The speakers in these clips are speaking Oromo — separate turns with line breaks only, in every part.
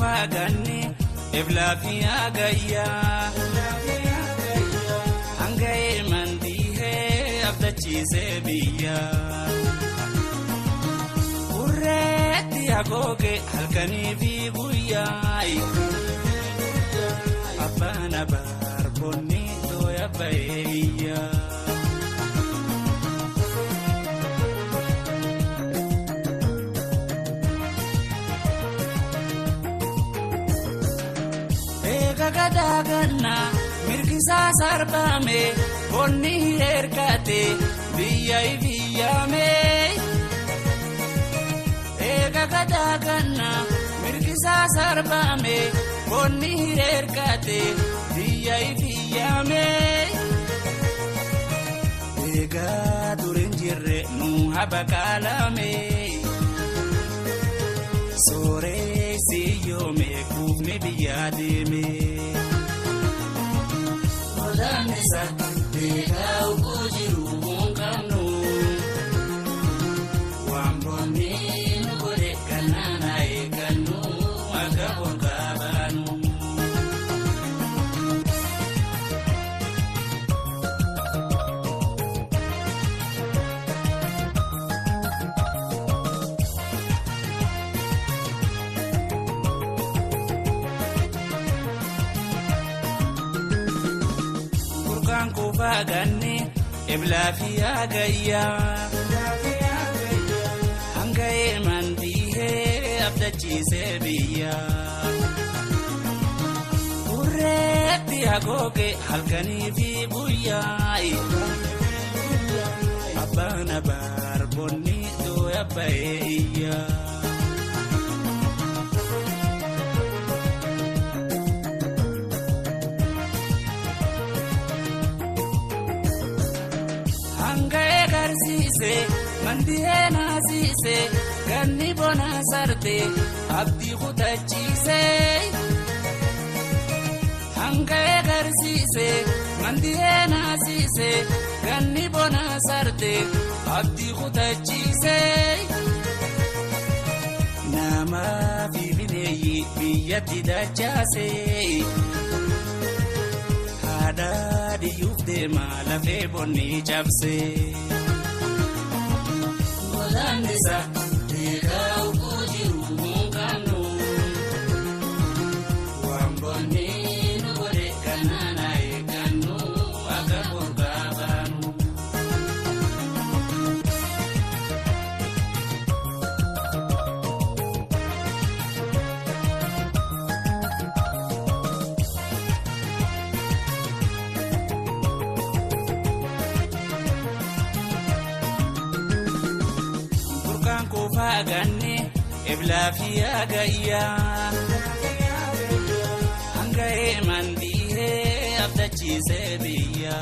Kuufaa ganni eblaa fi hagayyaa. Hanga eemandiihee abdachiisee biyya. Burreetti hagooge halkanii fi guyyaa. Abbaan abaar bonni tooya baheeyya. Gadaganna mirgisaa sarbame bonni hirkate biyya ibiyyaame. Eega gadaganna mirgisaa sarbame bonni hirkate biyya ibiyyaame. Eegaa durin jirre nu habakaalame. Sooressi yoome kuufni biyyaa deeme. Godaannisa beekaa uffuu jiru hin qabnu. Waan bonni nu godhe kanaan haa eeggannu akka holqaa baanu. Kuufaa ganni eblaa fi hagayyaa. Hanga eemandiihee abdachiisee biyya. Burreetti hagooge halkanii fi guyyaa. Abbaan abaar bonni tooya baheeyya. Mandihee naasise ganni bona sarte abdii kutachiise. Hanga eegarsiise mandihee naasise ganni bona sarte abdii kutachiise. Namaa fi bineeyyi biyyatti dachaase. Haadha diyyuuf deema lafee bonni cabse. Godaannisa beekaa uffuu jiru hin qabnu. Waan bonni nu godhe kanaan haa eeggannu akka holqaa baanu. Kuufaa ganni eblaa fi hagayyaa. Hanga eemandiihee abdachiisee biyya.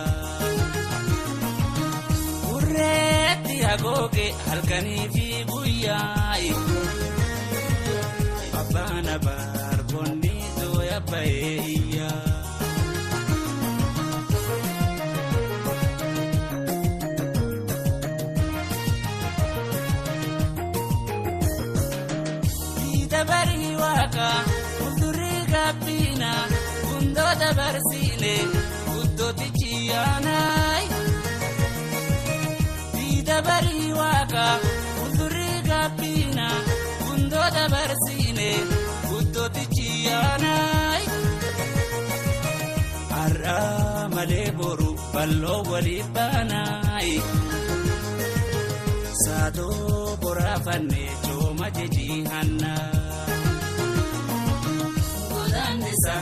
Burreetti hagooge halkanii fi guyyaa. Abbaan abaar bonni tooya baheeyya. Dabarii waaqa fuuldurii gabbina gundoo dabarsiine guddootichi yaanaay. Dabarii waaqa fuuldurii gabbina gundoo dabarsiine guddootichi yaanaay. Har'a malee boru bal'oo walii baanaay. Saatoo boraafanne cooma jijjiihanna. Godaannisa